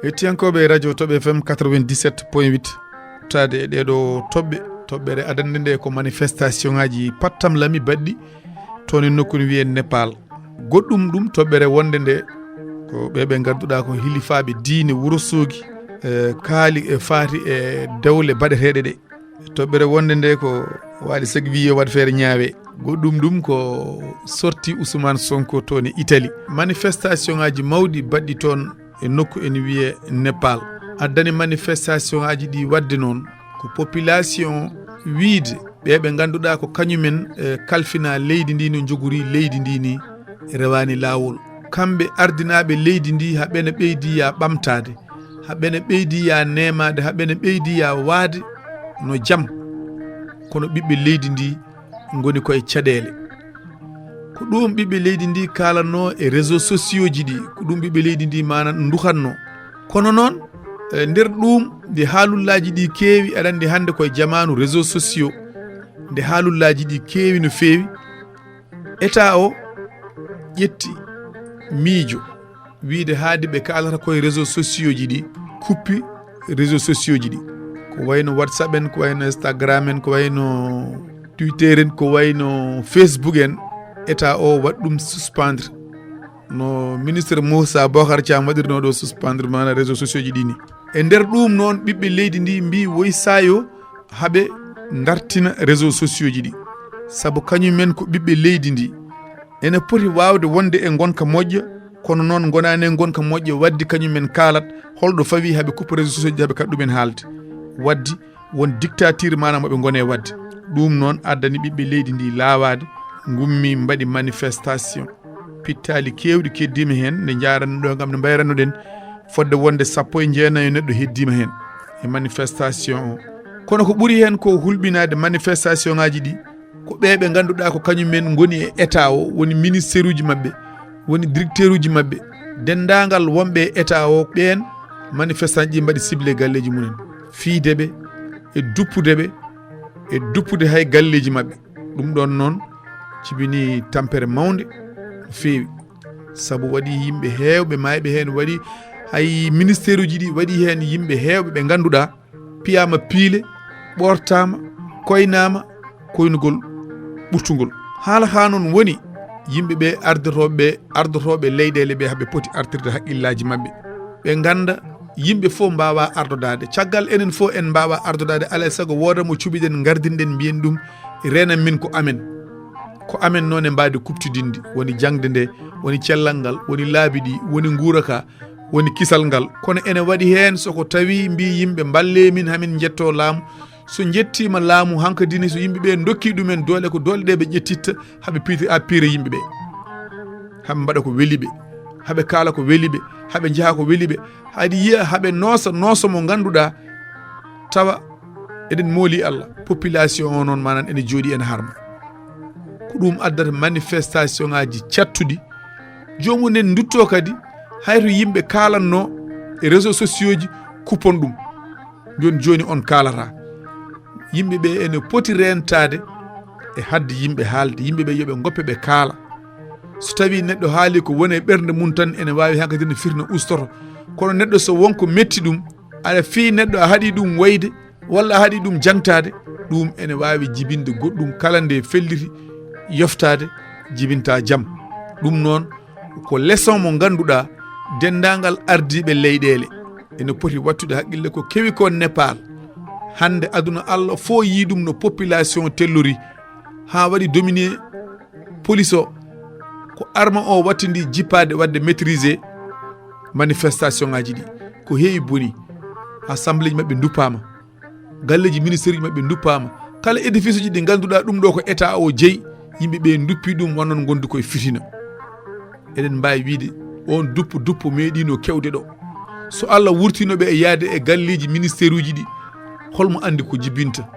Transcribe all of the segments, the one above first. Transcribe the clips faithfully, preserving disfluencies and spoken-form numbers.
Hettiyankooɓe Radio Toɓɓe F M quatre-vingt-dix-sept point huit, taade e ɗeeɗo toɓɓe, toɓɓere adannde nde ko manifestation ngaaji pattam lami baɗɗi toon e nokku no wiyee Nepal. Goɗɗum ɗum toɓɓere wonde nde ko ɓe ɓe ngannduɗaa ko hilifaaɓe diine Wuro Soogi, e kaali e faati e dewle baɗeteeɗe ɗe. Toɓɓere wonde nde ko Waali Sek wiyi yo waɗ feere ñaawe. Goɗɗum ɗum ko sorti Ousmane Sonko toon e Italie. Manifestation ngaaji mawɗi baɗɗi toon e nokku ene wiyee Nepal. Addani manifestation ngaaji ɗi waɗde noon ko population wiyde ɓe ɓe ngannduɗaa ko kañumen, e, kalfina leydi ndi no njogori leydi ndi ni rewaani laawol. Kamɓe ardinaaɓe leydi ndi haa ɓe ne ɓeydi ya ɓamtaade, haa ɓe ne ɓeydi ya neemaade, haa ɓe ne ɓeydi ya waade no jam. Kono ɓiɓɓe leydi ndi ngoni koye caɗeele. Ko ɗum ɓiɓɓe leydi ndi kaalanno e réseaux sociaux ji ɗi, ko ɗum ɓiɓɓe leydi ndi manan ndukanno. Kono noon, e nder ɗum nde haalullaaji ɗi keewi, aɗa anndi hannde koye jamaanu réseaux sociaux, nde haalullaaji ɗi keewi no feewi, État o ƴetti miijo wiyde haade ɓe kaalata koye réseaux sociaux ji ɗi, kuppi réseaux sociaux ji ɗi. Ko wayno WhatsApp en, ko wayno Instagram en, ko wayno Twitter en, ko wayno Facebook en, État o waɗ ɗum suspendre. No ministre Moussa Bocar Thiam waɗirno ɗo suspendre maanaam réseaux sociaux ji ɗi ni. E nder ɗum noon, ɓiɓɓe leydi ndi mbi woy sayo haɓe dartina réseaux sociaux ji ɗi. Sabu kañumen ko ɓiɓɓe leydi ndi. Ene poti waawde wonde e ngonka moƴƴa, kono noon ngonaani e ngonka moƴƴa, waddi kañumen kaalat holɗo fawi haɓe kuppa réseaux sociaux ji, haɓe kaɗa ɗumen haalde. Waddi won dictature maanaam moɓe ngone wadde. Ɗum noon addani ɓiɓɓe leydi ndi laawaade, ngummi mbaɗi manifestation. Pittaali keewɗi keddiima heen, nde njaaranno ɗo ngam nde mbayranno ɗen, fodde wonde sappo e jeenayo neɗɗo heddiima heen e manifestation o. Kono ko ɓuri heen ko hulɓinaade manifestation ngaaji ɗi, ko ɓe ɓe ngannduɗaa ko kañum en ngoni e État o, woni ministère uji maɓɓe, woni directeur uji maɓɓe, denndaangal wonɓe e État o, ɓeen manifestant ji mbaɗi ciblé galleeji mumen, fiyde ɓe e duppude ɓe e duppude hay galleeji maɓɓe. Ɗum ɗoon noon jibini tampere mawnde no feewi, sabu waɗi yimɓe heewɓe maayɓe heen, waɗi hay ministère uji ɗi waɗi heen yimɓe heewɓe ɓe ngannduɗaa piyaama piile, ɓoortaama, koynaama koynugol ɓurtungol. Haala haa noon woni yimɓe ɓe ardotooɓe, ardotooɓe leyɗeele ɓe haɓe poti artirde haqqillaaji maɓɓe. Ɓe ngannda yimɓe fof mbaawa ardodaade. Caggal enen fof en mbaawa ardodaade, alaa e sago wooda mo cuɓiɗen, ngardinɗen, mbiyen ɗum, reenan min ko amen. Ko amen noon e mbaadi kuɓtidinndi, woni jaŋde nde, woni cellal ngal, woni laabi ɗi, woni nguura ka, woni kisal ngal. Kono ene waɗi heen so ko tawi mbi yimɓe mballe min hamin njetto laamu. So njettiima laamu hankadi ne, so yimɓe ɓe ndokki ɗumen doole, ko doole ɗe ɓe ƴettitta, haɓe piiti a piira yimɓe ɓe. Haɓe mbaɗa ko weli ɓe, haɓe kaala ko weli ɓe, haɓe njaha ko weli ɓe. Haɗi yiya haɓe noosa, noosa mo ngannduɗaa, tawa eɗen mooli Allah. Population o noon manan ene jooɗi ene harma. Ko ɗum addata manifestation ngaji cattuɗi. Joomum en ndutto kadi, hay to yimɓe kaalanno e réseaux sociaux ji, kuppon ɗum. Jooni jooni on kaalata. Yimɓe ɓe ene poti reentaade e hadde yimɓe haalde. Yimɓe ɓe yo ɓe ngoppe ɓe kaala. So tawi neɗɗo haali ko woni e ɓernde mum tan, ene waawi hankadi ne firna ustoto. Kono neɗɗo so wonko metti ɗum, aɗa fii neɗɗo a haɗi ɗum wayde, walla a haɗi ɗum jangtaade, ɗum ene waawi jibinde goɗɗum kala nde felliti yoftaade, jibinta jam. Ɗum noon ko leçon mo ngannduɗaa denndaangal ardiiɓe leyɗeele ene poti wattude haqqille ko kewi ko Nepal. Hannde aduna Allah fof yii ɗum no population tellori, haa waɗi dominé police o, ko arme o wattindi jippaade waɗde maîtriser manifestation ngaji ɗi. Ko heewi boni, assemblée ji maɓɓe nduppaama, galleji ministère ji maɓɓe nduppaama, kala édifice uji ɗi ngannduɗaa ɗum ɗo ko état o jeyi, yimɓe ɓe nduppi ɗum, wonnon ngondi koye fitina. Eɗen mbaawi wiide on duppu duppu meeɗino kewde ɗo. So Allah wurtino ɓe e yaade e galleji ministère uji ɗi, holmo anndi ko jibinta?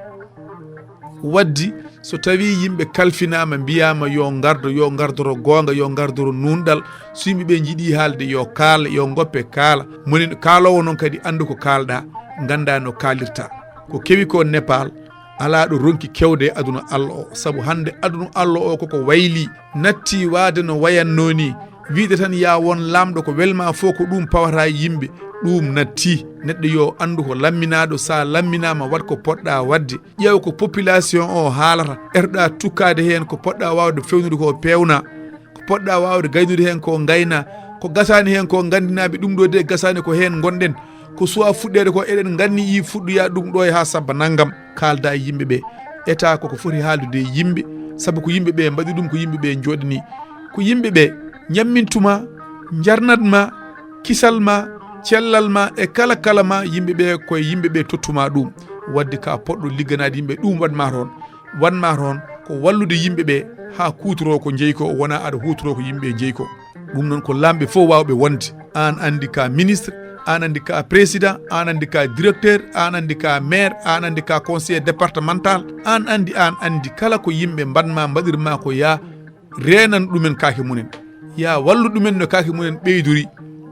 Waddi so tawi yimɓe kalfinaama, mbiyaama yo ngardo, yo ngardoro goonga, yo ngardoro nuunɗal, so yimɓe ɓe njiɗi haalde yo kaala, yo ngoppe kaala. Moni kaaloowo noon kadi anndu ko kaalɗa, ngannda no kaalirta. Ko kewi ko Nepal, alaa ɗo ronki kewde e aduna Allah o. Sabu hannde aduna Allah o koko wayli, natti waade no wayannoo ni. Wiide tan yaa won laamɗo ko welma fof ko ɗum pawata yimɓe, ɗum natti. Neɗɗo yo anndu ko lamminaaɗo, sa lamminaama waɗ ko poɗɗa waɗde. Ƴeew ko population o haalata, erɗa tukkaade heen ko poɗɗa waawde fewnude ko peewna. Ko poɗɗa waawde gaynude heen ko ngayna. Ko gasaani heen ko nganndinaaɓe ɗum ɗo de gasaani ko heen ngonɗen. Ko suwa fuɗɗeede ko eɗen nganni yi fuɗɗoya ɗum ɗo e haa sabba nanngam. Kaalda e yimɓe ɓe. État koko foti haaldude e yimɓe, sabu ko yimɓe ɓe mbaɗi ɗum, ko yimɓe ɓe njooɗani. Ko yimɓe ɓe ñammintuma, njarnatma, kisal ma, cellal ma e kala kala ma, yimɓe ɓe koye yimɓe ɓe tottuma ɗum. Wadde ka poɗɗo ligganaade yimɓe ɗum waɗma toon. Waɗma toon ko wallude yimɓe ɓe haa kuutoro ko jeyi ko, wona aɗa huutoro ko yimɓe jeyi ko. Ɗum noon ko laamɓe fof waawɓe wonde. Aan anndi ka ministre, aan anndi ka président, aan anndi ka directeur, aan anndi ka maire, aan anndi ka conseiller départemental, aan anndi, aan anndi kala ko yimɓe mbaɗma, mbaɗirma ko yaa reenan ɗumen kaake mumen. Yaa wallu ɗumen no kaake mumen ɓeydori.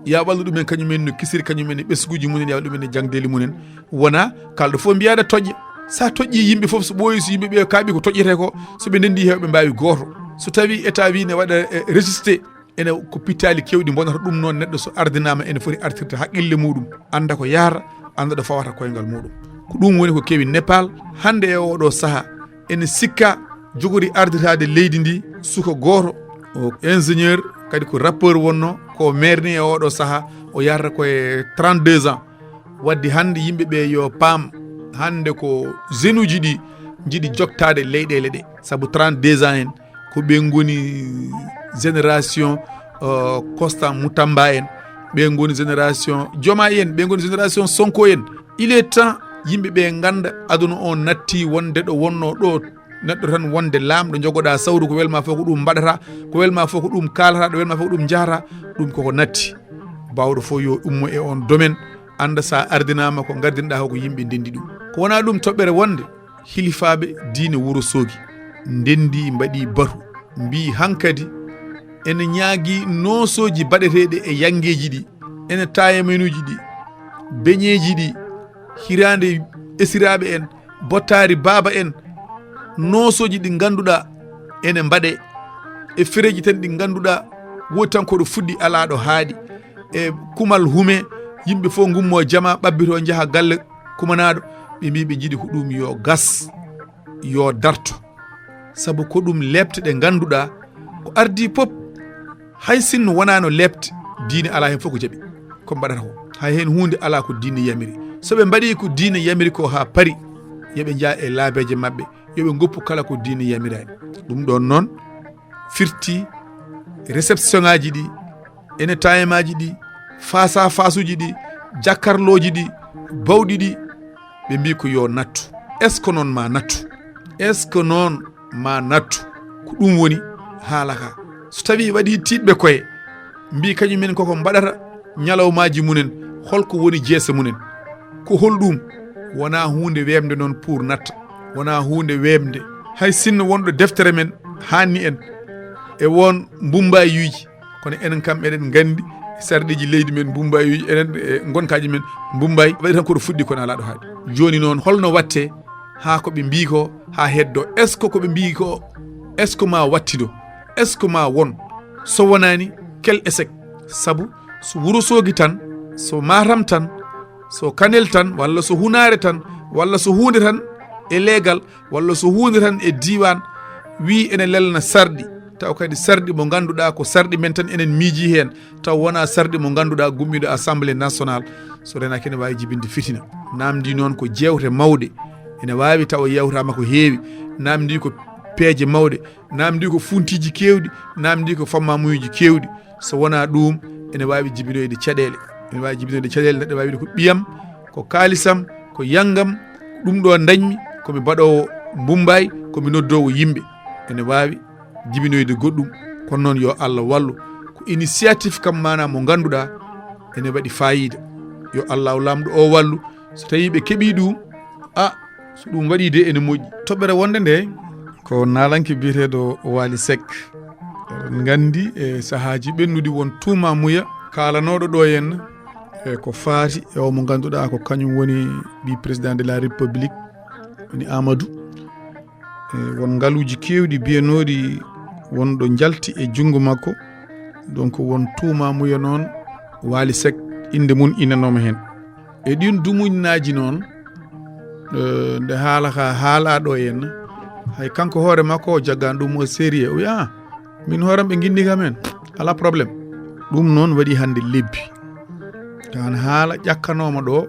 Yaa wallu ɗumen kañumen no kisiri, kañumen e ɓesnguuji mumen, yaa wallu ɗumen e jaŋdeeli mumen. Wona kalɗo fof mbiyaɗa toƴƴa. Sa toƴƴi yimɓe fof so ɓooyi, so yimɓe ɓe kaaɓi ko toƴƴete ko, so ɓe ndenndi hewɓe mbaawi gooto. So tawi état wi ne waɗa, eh, résisté, ene ko pittaali kewɗi mbonata ɗum noon, neɗɗo so ardinaama ene foti artirde haqqille muɗum, annda ko yahata, annda ɗo fawata koyngal muɗum. Ko ɗum woni ko kewi Népal hannde e oɗo saha. Ene sikka jogori arditaade leydi ndi suka gooto, o ingénieur, kadi ko rappeur wonno, ko maire ni e oɗo saha, o yarata ko e trente-deux ans. Wadde hannde yimɓe ɓe yo paam, hannde ko jeune uji ɗi njiɗi joktaade leyɗeele ɗe, sabu trente-deux ans en ko ɓe ngoni génération, euh, Constant Mutamba en, ɓe ngoni génération Diomaye en, ɓe ngoni génération Sonko en. Il est temps yimɓe ɓe ngannda aduna o natti wonde ɗo wonno ɗo. Neɗɗo tan wonde laamɗo jogoɗa sawru, ko welma fof ko ɗum mbaɗata, ko welma fof ko ɗum kaalata, ɗo welma fof ko ɗum jahata. Ɗum koko natti. Bawɗo fof yo ummo e on domaine, annda sa ardinama ko gardinɗa ko, ko yimɓe ndendi ɗum. Ko wona ɗum toɓɓere wonde hilifaaɓe diine Wuro Soogi ndenndi, mbaɗi batu, mbi hankadi ene ñaagi noosooji baɗeteeɗi e yanngeeji ɗi, ene taayamenuuji ɗi, beñeeji ɗi, hiraande esiraaɓe en, bottaari baaba en, noosooji ɗi ngannduɗaa ene mbaɗe e fereeji tan ɗi ngannduɗaa woodi tan koɗo fuɗɗi alaa ɗo haaɗi, e kumal hume, yimɓe fof ngummo jama, ɓabbito njaha galle kumanaaɗo, ɓe mbi ɓe njiɗi ko ɗum yo gas, yo darto. Sabu ko ɗum leepte ɗe ngannduɗaa ko ardii pop, hay sinno wonaano leepte, diine alaa heen fof ko jaɓi, ko mbaɗata ko. Hay heen huunde alaa ko diine yamiri. So ɓe mbaɗii ko diine yamiri ko haa pari, yo ɓe njah e laabeeje maɓɓe, yo ɓe ngoppu kala ko diine yamiraani. Ɗum ɗoon noon firti réception ŋaaji ɗi, ene taayemaaji ɗi, faasa faasuuji ɗi, jakkarlooji ɗi, bawɗi ɗi, ɓe mbi ko yo nattu. Est-ce que noon ma nattu? Est-ce que noon ma nattu? Ko ɗum woni haala ka. So tawi waɗi tiiɗɓe koye, mbi kañumen koko mbaɗata ñalawmaaji mumen, holko woni jeese mumen? Ko holɗum? Wona huunde weemde noon pour natta. Wona huunde weemde. Hay sinno wonɗo deftere men haanni en e won mbumbayuuji, kono enen kam eɗen nganndi sarɗiiji leydi men mbumbayuuji, enen e ngonkaaji men mbumbay, waɗi tan koɗo fuɗɗi kono alaa ɗo haaɗi. Jooni noon holno watte haa ko ɓe mbii ko haa heddo? Est-ce que ko ɓe mbii ko, est-ce que ma wattido? Est-ce que ma won? So wonaani, quel échec? Sabu so Wuro Soogi tan, so Matam tan, so Kanel tan, walla so Hunaare tan, walla so huunde tan e leegal, walla so huunde tan e diiwaan, wii ene lelna sarɗi, taw kadi sarɗi mo ngannduɗaa ko sarɗi men tan enen miiji heen, taw wonaa sarɗi mo ngannduɗaa gummiiɗo Assemblée nationale, so renaaki ene waawi jibinde fitina. Naamndi noon ko jeewte mawɗe, ene waawi tawa yeewtaama ko heewi, naamndi ko peeje mawɗe, naamndi ko funtiiji keewɗi, naamndi ko fammaamuyeeji keewɗi. So wonaa ɗuum, ene waawi jibinoyde caɗeele. Ene waawi jibinoyde caɗeele, neɗɗo waawi wiide ko ɓiyam, ko kaalisam, ko yanngam, ɗum ɗo ndañmi, ko mi baɗoowo mbummbaay, ko mi noddoowo yimɓe. Ene waawi jibinoyde goɗɗum, kono noon yo Allah wallu. Ko initiative kam maanaa mo ngannduɗaa ene waɗi faayiida. Yo Allahu Laamɗo o wallu. So tawii ɓe keɓii ɗum, a, so ɗum waɗii de ene moƴƴi. Toɓɓere wonde nde ko naalanke biyeteeɗo Waly Seck. Eɗen nganndi e sahaaji ɓennuɗi won tuumamuya kaalanooɗo ɗo henna e ko faati e o mo ngannduɗaa ko kañum woni ɓii président de la République, woni Amadou. Won ngaluuji keewɗi biyanooɗi won ɗo njalti e junngo makko. Donc won tuumaamuya noon Waali Sek, innde mum inanooma heen. E ɗiin dumuuji noon, eh, nde haala ka haalaa ɗo en, hay kanko hoore makko o jaggaani ɗum o sérieux. O wiya, "Ah, min hooram ɓe nginndi kam heen, alaa problème." Ɗum noon waɗi hannde lebbi. Taan haala ƴakkanooma ɗo,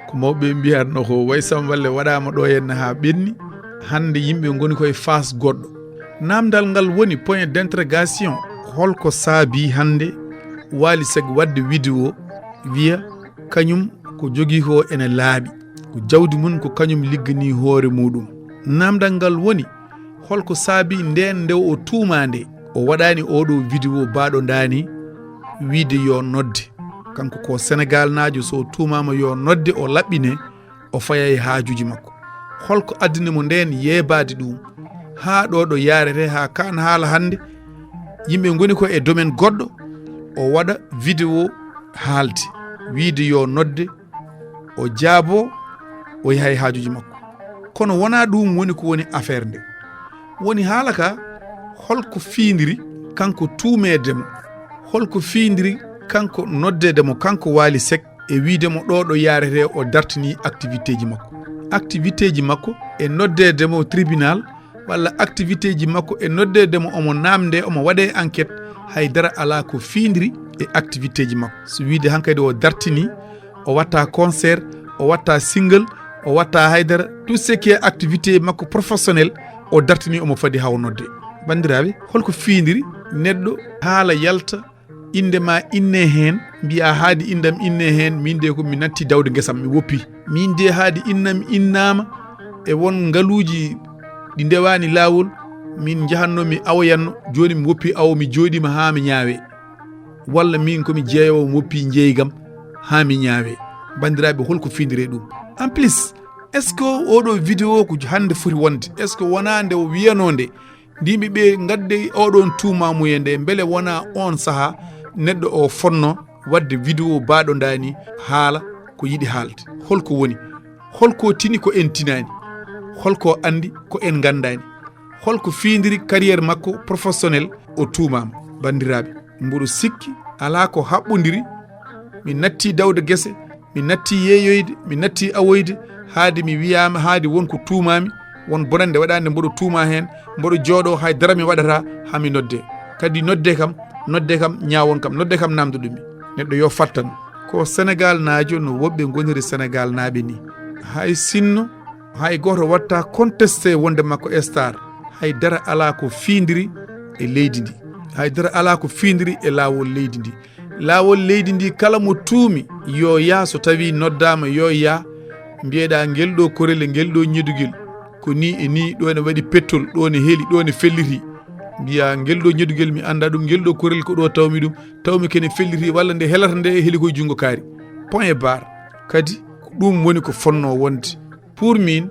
ko mawɓe mbiyatno ko way Samballe waɗaama ɗo henne haa ɓenni. Hannde yimɓe ngoni koye phase goɗɗo. Namdal ngal woni point d'interrogation, holko saabi hannde Waali Sek waɗde vidéo wiya kañum ko jogii ko ene laaɓi, ko jawdi mum ko kañum ligganii hoore muɗum. Namdal ngal woni holko saabi ndeen nde o tuumaa nde o waɗaani oɗo vidéo baaɗo ndaani wiide yo nodde. Kanko ko Senegaalnaajo, so o tuumaama yo nodde o laɓɓine, o faya e haajuuji makko. Holko addani mo ndeen yeebaade ɗum? Haa ɗo ɗo yaarete haa kaan haala hannde, yimɓe ngoni ko e domaine goɗɗo, o waɗa vidéo haalde, wiide yo nodde, o jaabo, o yaha e haajuuji makko. Kono wonaa ɗum woni ko woni affaire nde. Woni haala ka, holko fiindiri kanko tuumeede mo? Holko fiindiri kanko noddeede mo, kanko Waali Sek, e wiide mo ɗo ɗo yaarete o dartini activité ji makko? Activité ji makko e noddeede mo tribunal, walla activité ji makko e noddeede mo omo naamnde, omo waɗe enquête, hay dara alaa ko fiindiri e activité ji makko. So wiide hankadi o dartini, o watta concert, o watta single, o watta haydara, tout ce qui est activité makko professionnel, o dartini omo fadi haw nodde. Banndiraaɓe, holko fiindiri neɗɗo haala yalta, innde ma inne heen, mbiya haadi inndam inne heen, min de ko mi natti dawde ngesam, mi woppi. Min de haadi innam innaama e won ngaluuji ɗi ndewaani laawol, min njahanno mi awoyanno, jooni mi woppi awo, mi jooɗiima haa mi ñaawe. Walla min ko mi jeeyowo, mi woppi njeeygam haa mi ñaawe. Banndiraaɓe, holko fiindiri ɗum? En plus, est-ce que oɗo vidéo ko hannde foti wonde? Est-ce que wonaa nde o wiyanoo nde, yimɓe ɓe ngadde oɗon tuumaamuye nde, mbele wonaa oon sahaa neɗɗo o fonno waɗde vidéo baaɗo ndaani haala ko yiɗi haalde? Holko woni? Holko tini ko en tinaani? Holko anndi ko en nganndaani? Holko fiindiri carrière makko professionnel? O tuumaama. Banndiraaɓe, mboɗo sikki alaa ko haɓɓondiri. Mi natti dawde gese, mi natti yeeyoyde, mi natti awoyde, haade mi wiyaama, haade won ko tuumaami, won bonannde waɗaande mboɗo tuuma heen, mboɗo jooɗo hay dara mi waɗata haa mi nodde. Kadi nodde kam, nodde kam, ñaawon kam, nodde kam, naamndoɗon mi. Neɗɗo yo fattan. Ko Senegaalnaajo no woɓɓe ngoniri Senegaalnaaɓe ni. Hay sinno, hay gooto watta contesté wonde makko star. Hay dara alaa ko fiindiri e leydi ndi. Hay dara alaa ko fiindiri e laawol leydi ndi. Laawol leydi ndi kala mo tuumi yo yaa, so tawi noddaama yo yaa, mbiyeɗaa ngel ɗo korel e ngel ɗo ñedugel. Ko ni e ni, ɗo ene waɗi pettol, ɗo ne heli, ɗo ne felliti. Mbiya ngel ɗo ñedugel mi annda ɗum, ngel ɗo korel ko ɗo tawmi ɗum, tawmi kene felliti walla nde helata nde heli koye junngo kaari. Point et barre. Kadi ko ɗum woni ko fonno wonde. Pour min,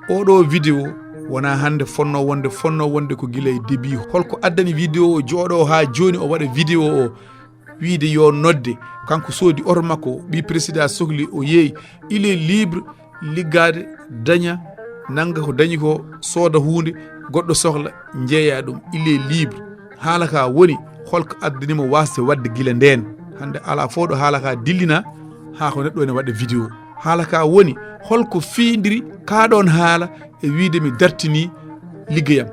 oɗo vidéo wona hannde fonno wonde, fonno wonde ko gila e début. Holko addani vidéo o jooɗo haa jooni o waɗa vidéo o wiide yo nodde? Kanko soodi oto makko, ɓi président sohli o yeeyi. Il est libre liggaade, daña, nannga ko dañi ko, sooda huunde, goɗɗo sohla, njeeya ɗum. Il est libre. Haala ka woni, holko addani mo waasde waɗde gila ndeen? Hannde alaa fof ɗo haala ka dillina, haa ko neɗɗo ene waɗa vidéo. Haala ka woni, holko fiindiri kaa ɗoon haala e wiide mi dartini liggeyam?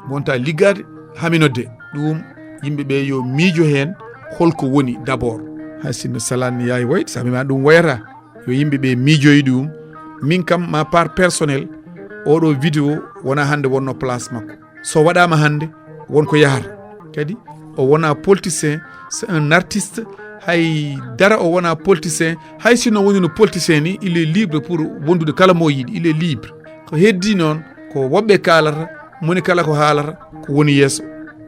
Wonta liggaade, haa mi nodde. Ɗum, yimɓe ɓe yo miijo heen, holko woni d'abord? Hay sinno salaan yaawi woyde, sabi ma ɗum woyata. Yo yimɓe ɓe miijoyi ɗum. Min kam, ma part personnel, oɗo vidéo wona hannde wonno place makko. So waɗaama hannde, won ko yahata. Kadi, o wona politicien, c'est un artiste. Hay dara o wona politicien. Hay sinno woni no politicien ni, il est libre pour wondude kala mo yiɗi, il est libre. Ko heddi noon, ko woɓɓe kaalata, moni kala ko haalata, ko woni yeeso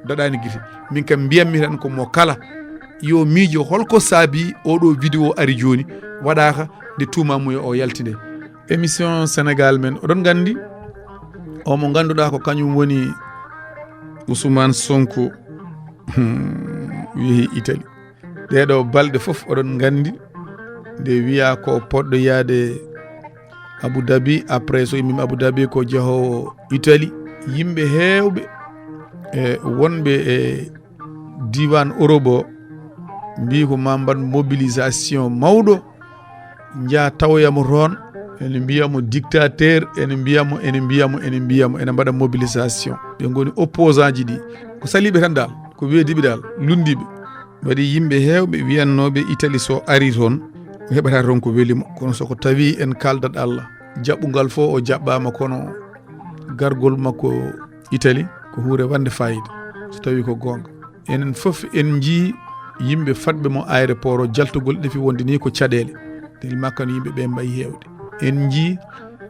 daɗaani gite. Min kam mbiyammi tan ko mo kala yo miijo holko saabi oɗo vidéo ari jooni, waɗaaka nde tuumamuya o yalti nde. Émission Sénégal men, oɗon nganndi, o mo ngannduɗaa ko kañum woni Ousmane Sonko, yehi Italie. Ɗeeɗo balɗe fof oɗon nganndi nde wiya ko poɗɗo yaade Abu Dhabi, après so immima Abu Dhabi ko jehoowo Italie. Yimɓe heewɓe e wonɓe e diiwaan Europe o mbii ko ma mbaɗ mobilisation mawɗo, njaha tawoya mo toon, ene mbiya mo dictateur, ene mbiya mo, ene mbiya mo, ene mbiya mo, ene mbaɗa mobilisation. Ɓe ngoni opposant ji ɗi. Ko saliiɓe tan dal, ko weediiɓe dal, lunndiiɓe. Waɗi yimɓe heewɓe wiyannooɓe Itali so ari toon, o heɓata toon ko weli mo. Kono so ko tawi en kaaldat Allah, jaɓɓungal fof o jaɓɓaama, kono gargol makko Itali ko huunde wande fayida, so tawi ko goonga. Enen fof en njii yimɓe fadɓe mo aéroport o, jaltugol ɗefi wonde ni ko caɗeele. Tel makka no yimɓe ɓe mbayi heewde. En njii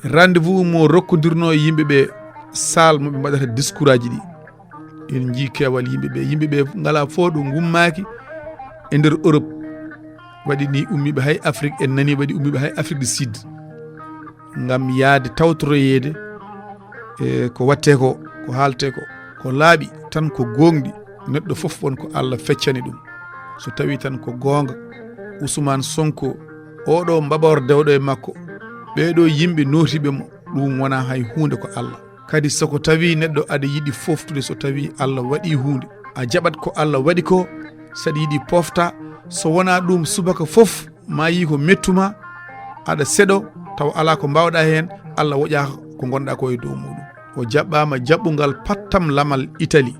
rendez-vous mo rokkodirno e yimɓe ɓe, salle mo ɓe mbaɗata discours aji ɗi. En njii keewal yimɓe ɓe. Yimɓe ɓe ngalaa fof ɗo ngummaaki e nder Europe. Waɗi ni ummiiɓe hay Afrique, en nani waɗi ummiiɓe hay Afrique du Sud. Ngam yahde tawtoroyeede e ko watte ko, ko haalte ko, ko laaɓi tan, ko goongɗi. Neɗɗo fof won ko Allah feccani ɗum. So tawi tan ko goonga, Ousmane Sonko, oɗo mbaɓor dewɗo e makko, ɓeeɗo yimɓe nootiiɓe mo, ɗum wona hay huunde, ko Allah. Kadi so ko tawi neɗɗo aɗa yiɗi foftude, so tawi Allah waɗi huunde, a jaɓat ko Allah waɗi ko, saɗa yiɗi pofta. So wona ɗum, subaka fof ma yi ko mettuma, aɗa seɗo, taw alaa ko mbawɗa heen, Allah woƴaaka ko ngonɗa ko e dow muɗum. O jaɓɓaama jaɓɓungal pattam lamal Itali.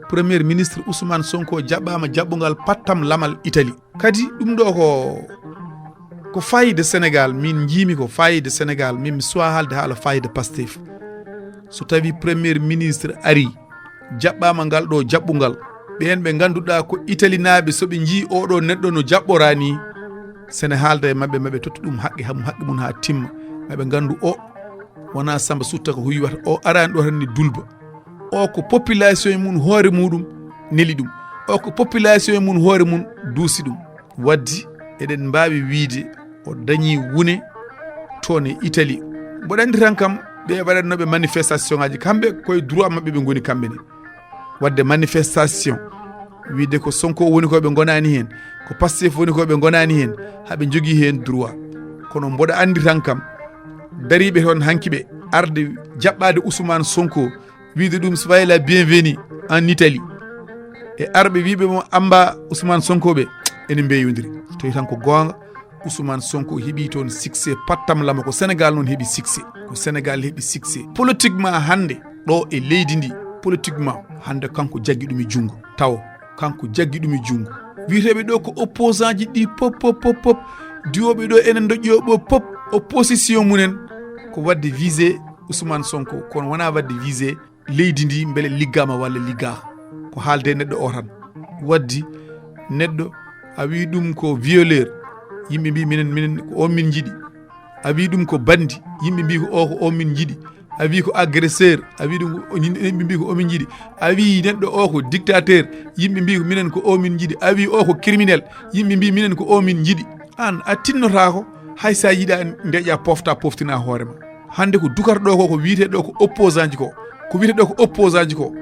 Premier ministre Ousmane Sonko jaɓɓaama jaɓɓungal pattam lamal Itali. Kadi ɗum ɗo ko, ko fayida Sénégal, min njiimi ko fayida Sénégal, min mi suwa haalde haala fayida Pastef. So tawi premier ministre ari, jaɓɓaama ngal ɗo jaɓɓungal, ɓeen ɓe ngannduɗaa ko Italinaaɓe, so ɓe njii oɗo neɗɗo no jaɓɓoraa ni, sene haalda e maɓɓe, maɓe tottu ɗum haqqe, hamu haqqe mum haa timma. Maɓe nganndu o wonaa Samba Sutta ko huywata, o araani ɗo tan ni dulba. O ko population e mum hoore muɗum neli ɗum. O ko population e mum hoore mum duusi ɗum. Waddi eɗen mbaawi wiide o dañi wune toon e Italie. Mboɗo anndi tan kam ɓe waɗatnooɓe manifestation aji, kamɓe koye droit maɓɓe ɓe ngoni kamɓe ne. Waɗde manifestation, wiide ko Sonko woni ko ɓe ngonaani heen, ko Pastef woni ko ɓe ngonaani heen, haɓe njogii heen droit. Kono mboɗo anndi tan kam, dariiɓe toon hanki ɓe arde jaɓɓaade Ousmane Sonko, wiide ɗum soyez la bienvenue en Italie. E arɓe wiiɓe mo amba Ousmane Sonko ɓe, ene mbeyodiri. Tawi tan ko goonga, Ousmane Sonko heɓi toon succès pattam lama, ko Sénégal noon heɓi succès. Ko Sénégal heɓi succès. Politiquement hannde, ɗo e leydi ndi, politiquement, hannde kanko jaggi ɗum e junngo. Taw, kanko jaggi ɗum e junngo. Wiyeteeɓe ɗo ko opposant ji ɗi pop, pop, pop, pop. Diwooɓe ɗo enen doƴƴo ɓo pop. Opposition mumen ko waɗde visé Ousmane Sonko, kono wonaa waɗde visé leydi ndi, mbele liggaama walla liggaaka. Ko haalde neɗɗo o tan. Waddi neɗɗo a wi ɗum ko violeur, yimɓe mbi minen, minen ko on min njiɗi. A wi ɗum ko bandi, yimɓe mbi ko o ko on min njiɗi. A wi ko agresseur, a wi ɗum ko, yimɓe mbi ko o min njiɗi. A wi neɗɗo o ko dictateur, yimɓe mbi ko minen ko o min njiɗi. A wi o ko criminel, yimɓe mbi minen ko o min njiɗi. An a tinnotaako, hay sa yiɗa ndeƴa pofta, poftina hoore ma. Hannde ko dukarɗo ko, ko wiyete ɗo ko opposant ji ko, ko wiyete ɗo ko opposant ji ko,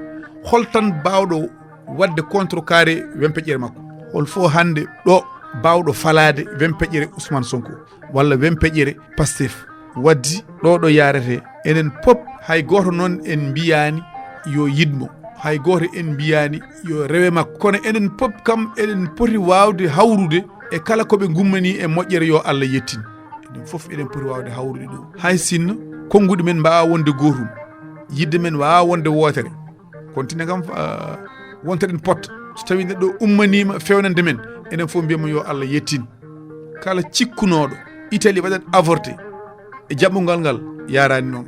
hol tan baawɗo waɗde contrecarré wempeƴƴere makko? Hol fof hannde ɗo baawɗo falaade wempeƴƴere Ousmane Sonko walla wempeƴƴere Pastef? Waddi ɗo ɗo yarete, enen pop, hay gooto noon en mbiyaani yo yiɗ mo, hay gooto en mbiyaani yo rewe makko, kono enen pop kam eɗen poti waawde hawrude e kala ko ɓe ngummani e moƴƴere, yo Allah yettin. Eɗen fof eɗen poti waawde hawrude ɗum. Hay sinno konnguɗi men mbaawa wonde gootum, yidde men waawa wonde wootere, kono tine kam, ah, wonteɗen pot. So tawi neɗɗo ummaniima fewnande men, enen fof mbiyamo yo Allah yettin. Kala cikkunooɗo Italie waɗat avorté e jaɓɓungal ngal, yaraani noon.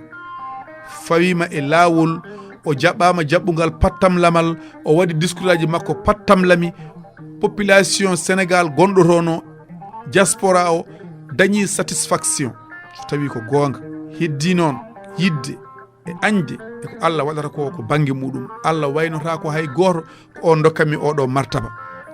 Fawiima e laawol, o jaɓɓaama jaɓɓungal pattam lamal, o waɗi discours aji makko pattam lami. Population Sénégal gonɗo toon o, diaspora o, dañi satisfaction. So tawi ko goonga, heddi noon yidde e añde e ko Allah waɗata ko, ko bannge muɗum. Allah waynota ko hay gooto, ko on dokkatmi oɗo martaba.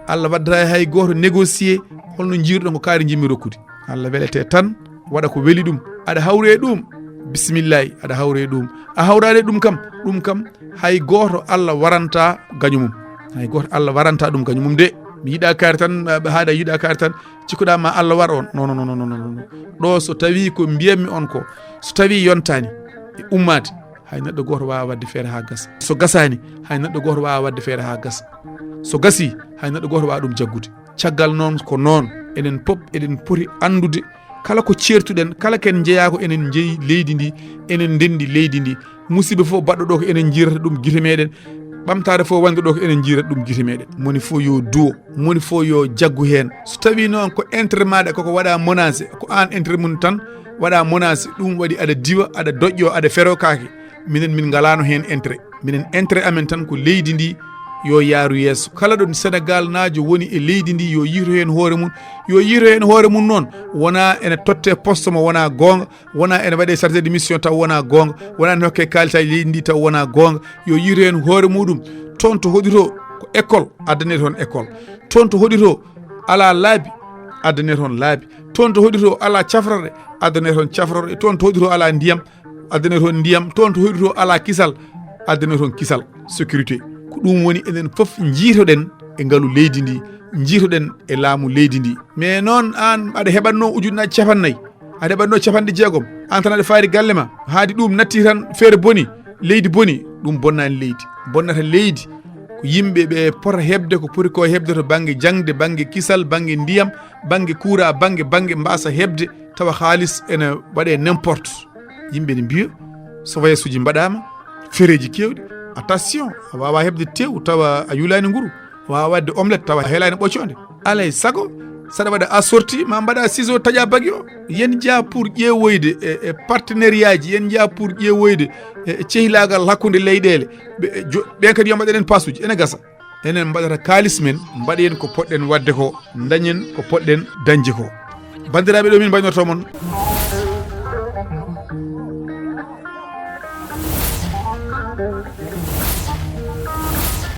Allah waddata hay gooto négocier, holno jiiruɗon ko kaari jimmi rokkude. Allah welete tan, waɗa ko weli ɗum. Aɗa hawre ɗum, bisimillahi, aɗa hawre ɗum. A hawrade ɗum kam, ɗum kam, hay gooto Allah waranta gaño mum. Hay gooto Allah waranta ɗum gaño mum de. Mi yiɗa kaari tan, ɓe haada yiɗa kaari tan, cikkuɗa ma Allah war on. Non, non, non, non, non, non. Ɗo so tawi ko mbiyatmi on ko, so tawi yontani e ummaade, hay neɗɗo gooto waawaa waɗde feere haa gasa. So gasaani, hay neɗɗo gooto waawaa waɗde feere haa gasa. So gasii, hay neɗɗo gooto waawaa ɗum jaggude. Caggal noon ko noon, enen pop eɗen poti anndude kala ko ceertuɗen, kala ken njeyaa ko enen njeyi leydi ndi, enen ndenndi leydi ndi. Musiba fof baɗɗo ɗo ko enen njiirata ɗum gite meɗen, ɓamtaare fof wonde ɗo ko enen njiirata ɗum gite meɗen. Moni fof yo duwo, moni fof yo jaggu heen. So tawii noon ko intérêt maaɗa koko waɗa menacé, ko aan intérêt mum tan waɗa menacé, ɗum waɗi aɗa diwa, aɗa doƴƴo, aɗa fero kaake. Minen min ngalaano heen intérêt. Minen intérêt amen tan ko leydi ndi yo yaaru yeeso. Kala ɗo Senegal naajo woni e leydi ndi yo yiyto heen hoore mum, yo yiyto heen hoore mum noon. Wona ene totte poste mo wona goonga, wona ene waɗe chargé de mission taw wona goonga, wona ene hokke kaalitaji leydi ndi taw wona goonga. Yo yiyto heen hoore muɗum. Toon to hoɗi to ko école, addane toon école. Toon to hoɗi to ala laabi, addane toon laabi. Toon to hoɗi to ala cafrorɗe, addane toon cafrorɗe. Toon to hoɗi to ala ndiyam, addane toon ndiyam. Toon to hoɗi to ala kisal, addane toon kisal, sécurité. Ko ɗum woni enen fof njiitoɗen e ngalu leydi ndi, njiitoɗen e laamu leydi ndi. Mais noon aan aɗa heɓatno ujunnaaji capannayyi, aɗa heɓatno capanɗe jeegom, aan tan aɗa faari galle ma, haadi ɗum natti tan feere boni, leydi boni, ɗum bonnaani leydi. Bonnata leydi ko yimɓe ɓe pota heɓde ko poti ko heɓde to bannge jaŋde, bannge kisal, bannge ndiyam, bannge kuura, bannge, bannge mbasa heɓde, tawa haalis ene waɗe n'importe. Yimɓe ne mbiya, so voyage uji mbaɗaama, fereeji keewɗi, attention, a waawaa heɓde tew tawa a yulaani nguru, a waawaa waɗde omelette tawa a helaani ɓoccoonde. Alay sago, saɗa waɗa assorti, ma mbaɗa ciseau taƴa bagi o. Yen njaa pour ƴeewoyde e, e partenariat ji, yen njaa pour ƴeewoyde e, e cehlaagal hakkunde leyɗeele. Ɓe, e jo-, ɓen kadi yo mbaɗen en pasuji, ene gasa. Enen mbaɗata kaalis men, mbaɗen ko poɗɗen waɗde ko, dañen ko poɗɗen dañde ko. Banndiraaɓe, ɗo min mbaynorto mon.